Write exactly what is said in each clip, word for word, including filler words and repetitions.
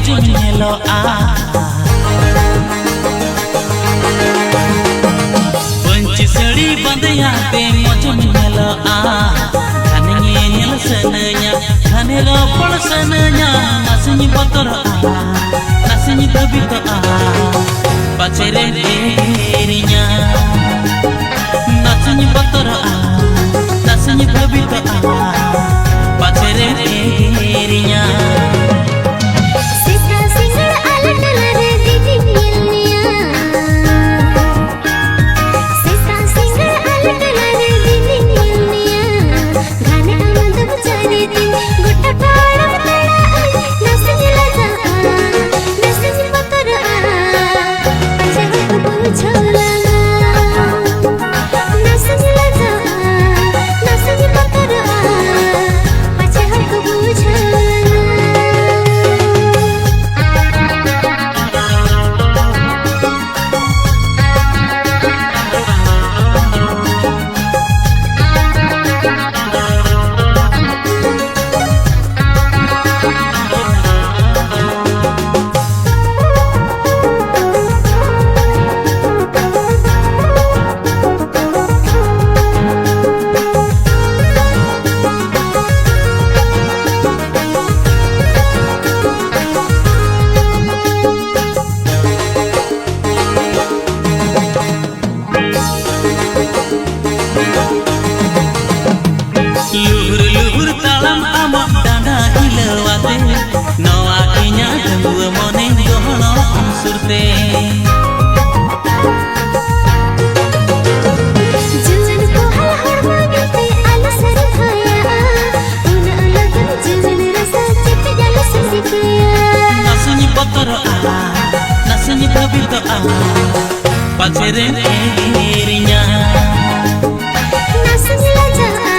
ᱢᱚᱡᱮᱢ ᱧᱮᱞᱚᱜᱼᱟ᱾ ᱯᱟᱹᱧᱪᱤ ᱥᱟᱹᱲᱤ ᱵᱟᱸᱫᱮᱭᱟᱛᱮ ᱢᱚᱡᱮᱢ ᱧᱮᱞᱚᱜᱼᱟ᱾ ᱜᱷᱟᱱᱮ ᱧᱮᱧᱮᱞ ᱥᱟᱱᱟᱧᱟ, ᱜᱷᱟᱱᱮ ᱨᱚᱯᱚᱲ ᱥᱟᱱᱟᱧᱟ, ᱱᱟᱥᱮᱧ ᱵᱚᱛᱚᱨᱚᱜᱼᱟ, ᱱᱟᱥᱮᱧ ᱵᱷᱟᱹᱵᱤᱛᱚᱜᱼᱟ, ᱯᱟᱪᱮᱨᱮᱢ ᱮᱜᱮᱨᱤᱧᱟ᱾ ᱱᱟᱥᱮᱧ ᱵᱚᱛᱚᱨᱚᱜᱼᱟ, ᱱᱟᱥᱮᱧ ᱵᱷᱟᱹᱵᱤᱛᱚᱜᱼᱟ, ᱯᱟᱪᱮᱨᱮᱢ ᱮᱜᱮᱨᱤᱧᱟ᱾ ᱥᱮᱛᱟᱜ ᱥᱤᱸᱜᱟᱹᱲ ᱟᱞᱮ ᱴᱚᱞᱟ ᱨᱮ ᱫᱤᱫᱤᱧ ᱧᱮᱞ ᱢᱮᱭᱟ᱾ ᱥᱮᱛᱟᱜ ᱥᱤᱸᱜᱟᱹᱲ ᱟᱞᱮ ᱴᱚᱞᱟ ᱨᱮ ᱫᱤᱫᱤᱧ ᱧᱮᱞ ᱢᱮᱭᱟ᱾ ᱜᱷᱟᱱᱮ ᱟᱢ ᱫᱚᱢ ᱪᱟᱹᱨᱤ ᱫᱤᱱ ᱜᱚᱴᱟ ᱯᱟᱲᱟᱢ ᱫᱟᱬᱟᱜᱼᱟ᱾ ᱱᱟᱥᱮᱧ ᱞᱟᱡᱟᱜᱼᱟ, ᱱᱟᱥᱮᱧ ᱵᱚᱛᱚᱨᱚᱜᱼᱟ᱾ ᱯᱟᱪᱷᱮ ᱦᱚᱸᱠᱚ ᱵᱩᱡᱷᱟᱹᱣ ᱞᱟᱝᱟ᱾ ᱱᱟᱥᱮᱧ ᱞᱟᱡᱟᱜᱼᱟ, ᱱᱟᱥᱮᱧ ᱵᱚᱛᱚᱨᱚᱜᱼᱟ, ᱯᱟᱪᱷᱮ ᱦᱚᱸᱠᱚ ᱵᱩᱡᱷᱟᱹᱣ ᱞᱟᱝᱟ᱾ ᱞᱩᱦᱩᱨ ᱞᱩᱦᱩᱨ ᱛᱟᱲᱟᱢ ᱟᱢᱟᱜ ᱰᱟᱸᱰᱟ ᱦᱤᱞᱟᱹᱣ ᱟᱛᱮ, ᱱᱚᱣᱟ ᱤᱧᱟᱹᱜ ᱰᱟᱺᱜᱩᱣᱟᱹ ᱢᱚᱱᱮ ᱜᱚᱦᱚᱲᱚᱜ ᱟᱢ ᱥᱩᱨᱛᱮ᱾ ᱡᱩᱣᱟᱹᱱ ᱠᱚᱦᱚᱸ ᱦᱚᱲᱢᱚ ᱧᱮᱞᱛᱮ ᱟᱞᱚ ᱥᱟᱹᱨᱤ ᱦᱚᱭᱟᱜᱼᱟ, ᱩᱱᱟᱹᱜ ᱞᱚᱜᱚᱱ ᱡᱩᱣᱟᱹᱱ ᱨᱟᱥᱟ ᱪᱮᱯᱮᱡ ᱟᱞᱚ ᱥᱟᱹᱨᱤ ᱠᱚᱭᱟ᱾ ᱱᱟᱥᱮᱧ ᱵᱚᱛᱚᱨᱚᱜᱼᱟ, ᱱᱟᱥᱮᱧ ᱵᱷᱟᱹᱵᱤᱛᱚᱜᱼᱟ, ᱯᱟᱪᱮᱨᱮᱢ ᱮᱜᱮᱨᱤᱧᱟ᱾ ᱱᱟᱥᱮᱧ ᱞᱟᱡᱟᱜᱼᱟ,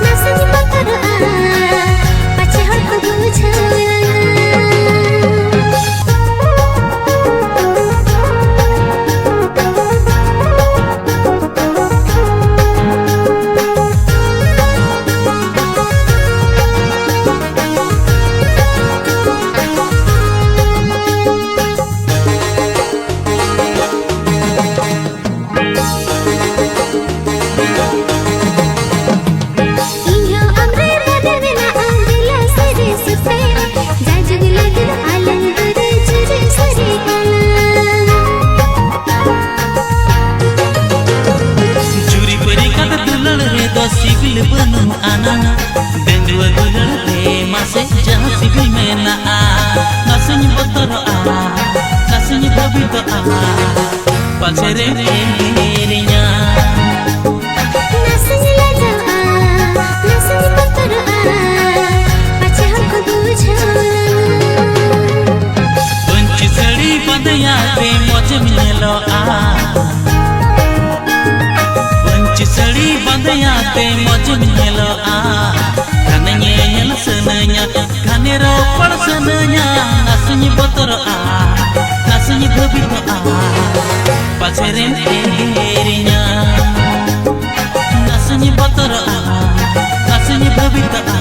ᱱᱟᱥᱮᱧ ᱵᱚᱛᱚᱨᱚᱜᱼᱟ, ᱯᱟᱪᱷᱮ ᱦᱚᱲ ᱠᱚ ᱵᱩᱡᱷᱟᱹᱣ ᱞᱟᱝᱟ᱾ ᱟᱱᱟ ᱰᱟᱺᱜᱩᱣᱟᱹ ᱫᱩᱞᱟᱹᱲ ᱨᱮ ᱢᱟᱥᱮ ᱡᱟᱦᱟᱸ ᱥᱤᱵᱤᱞ ᱢᱮᱱᱟᱜᱼᱟ᱾ ᱱᱟᱥᱮᱧ ᱵᱚᱛᱚᱨᱚᱜᱼᱟ, ᱱᱟᱥᱮᱧ ᱵᱷᱟᱹᱵᱤᱛᱚᱜᱼᱟ, ᱯᱟᱪᱷᱮ ᱨᱮᱢ ᱮᱜᱮᱨᱤᱧᱟ᱾ ᱱᱟᱥᱮᱧ ᱞᱟᱡᱟᱜᱼᱟ, ᱱᱟᱥᱮᱧ ᱵᱚᱛᱚᱨᱚᱜᱼᱟ, ᱯᱟᱪᱷᱮ ᱦᱚᱲ ᱠᱚ ᱵᱩᱡᱷᱟᱹᱣᱟ᱾ ᱯᱟᱹᱧᱪᱤ ᱥᱟᱹᱲᱤ ᱵᱟᱸᱫᱮᱭᱟ ᱛᱮ ᱢᱚᱡᱮᱢ ᱧᱮᱞᱚᱜᱼᱟ᱾ ᱯᱟᱹᱧᱪᱤ ᱥᱟᱹᱲᱤ ᱵᱟᱸᱫᱮᱭᱟ ᱛᱮ ᱢᱚᱡᱮᱢ ᱧᱮᱞᱚᱜᱼᱟ᱾ ᱜᱷᱟᱱᱮ ᱧᱮᱧᱮᱞ ᱥᱟᱱᱟᱧᱟ, ᱜᱷᱟᱱᱮ ᱨᱚᱯᱚᱲ ᱥᱟᱱᱟᱧᱟ᱾ ᱱᱟᱥᱮᱧ ᱵᱚᱛᱚᱨᱚᱜᱼᱟ, ᱱᱟᱥᱮᱧ ᱵᱷᱟᱹᱵᱤᱛᱚᱜᱼᱟ, ᱯᱟᱪᱷᱮ ᱨᱮᱢ ᱮᱜᱮᱨᱤᱧᱟ᱾ ᱱᱟᱥᱮᱧ ᱵᱚᱛᱚᱨᱚᱜᱼᱟ, ᱱᱟᱥᱮᱧ ᱵᱷᱟᱹᱵᱤᱛᱚᱜᱼᱟ,